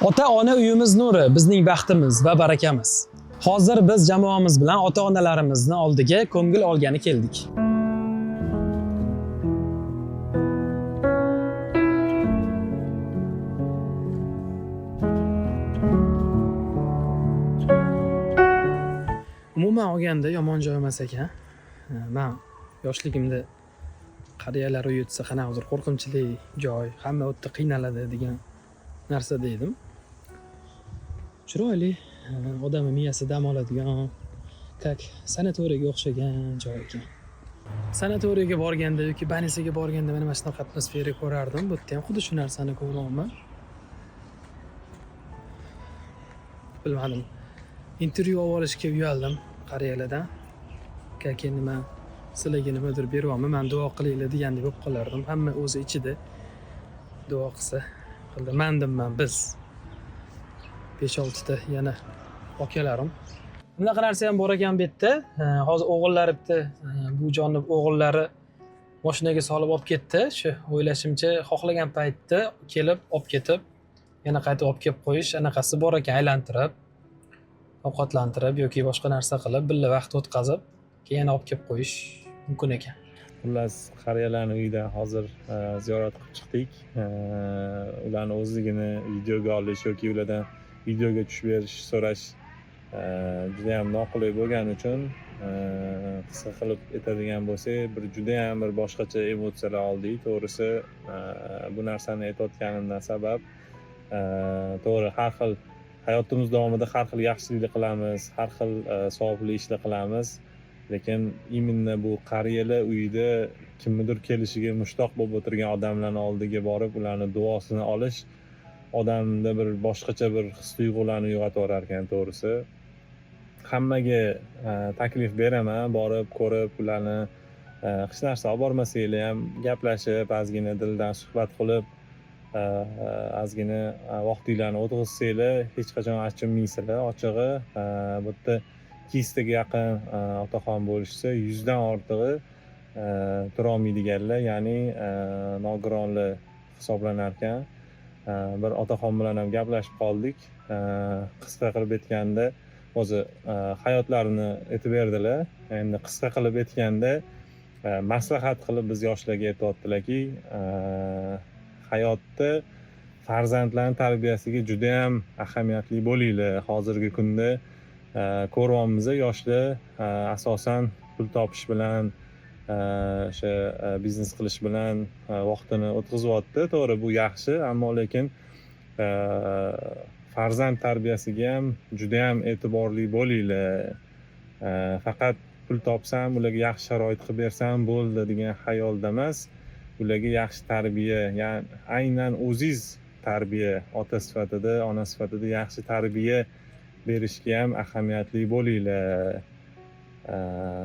Ota-ona uyimiz nuri, bizning baxtimiz va barakamiz. Hozir biz jamoamiz bilan ota-onalarimizni oldiga ko'ngil olgani keldik. Umuman olganda yomon joy emas ekan. Man yoshligimda qariyalar uyi desa qanaqadir qo'rqinchli joy, hamma u yerda qiynaladi degan narsa dedim. Chiroyli, odamni miyasi dam oladigan, как sanatoriyga o'xshagan joy ekan. Sanatoriyga borganda yoki больницаga borganda mana shunaqa atmosfera ko'rardim. Bu yerda ham xuddi shu narsani ko'ryapman. Bilmadim. Intervyu olib olishga uyaldim qariyalardan. Kaki nima sizlarga nimadir beryapman, man duo qilinglar degandek bo'lib qolardim. Hamma o'zi ichida duo qilsa qildi. Man demman, biz. 5-6 ta yana akalarim. Bunaqa narsa ham bor ekan bu yerda. Hozir o'g'illari bitta bu jonni o'g'illari mashinaga solib olib ketdi. Shu o'ylashimcha xohlagan paytda kelib olib ketib, yana qaytib olib kelib qo'yish anaqasi bor ekan, aylantirib, ovqatlantirib yoki boshqa narsa qilib, birga vaqt o'tkazib, keyin yana olib kelib qo'yish mumkin ekan. Xullas, qariyalarni uyida hozir ziyorat qilib chiqdik. Ularni o'zligini videoga olish yoki ulardan videoga tushib berish so'rash judayam noqulay bo'lgani uchun qisqa qilib aytadigan bo'lsak, bir judayam bir boshqacha emotsiyalar oldik. To'g'risi, bu narsani aytayotganimdan sabab, to'g'ri, har xil hayotimiz davomida har xil yaxshiliklar qilamiz, har xil savobli ishlar qilamiz. Lekin именно bu qariyalar uyida kimnidir kelishiga mushtoq bo'lib o'tirgan odamlarni oldiga borib, ularni duosini olish odamda bir boshqacha bir his tuyg'ularni uyg'otib yuborar ekan, to'g'risi. Hammaga taklif beraman, borib ko'rib ularni, hech narsa olib bormasanglar ham gaplashib, ozgina dildan suhbat qilib, ozgina vaqtinglarni o'tkazsanglar, hech qachon achinmaysizlar. Ochig'i, bu yerda 200taga yaqin otaxon bo'lishsa, 100dan ortig'i turolmaydiganlar, ya'ni nogironlar hisoblanar ekan. Bir otaxon bilan ham gaplashib qoldik. Qisqa qilib aytganda, o'zi hayotlarini aytib berdilar. Endi qisqa qilib aytganda, maslahat qilib biz yoshlarga aytyaptilarki, hayotda farzandlarni tarbiyasiga juda ham ahamiyatli bo'linglar. Hozirgi kunda ko'ryapmiz, yoshlar asosan pul topish bilan, o'sha biznes qilish bilan vaqtini o'tkazyapti. To'g'ri, bu yaxshi, ammo lekin farzand tarbiyasiga ham juda ham e'tiborli bo'linglar. Faqat pul topsam, ularga yaxshi sharoit qilib bersam bo'ldi degan xayolda emas, ularga yaxshi tarbiya, ya'ni aynan o'zingiz tarbiya, ota sifatida, ona sifatida yaxshi tarbiya berishga ham ahamiyatli bo'linglar,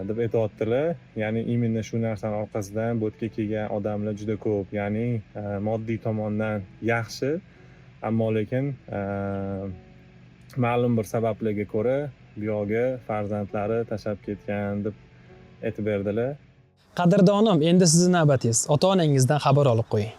deb aytyaptilar. Ya'ni именно shu narsani orqasidan bu yerga kelgan odamlar juda ko'p, ya'ni moddiy tomondan yaxshi, ammo lekin ma'lum bir sabablarga ko'ra bu yoqga farzandlari tashlab ketgan deb aytib berdilar. Qadrdonim, endi sizni navbatingiz. Ota-onangizdan xabar olib qo'ying.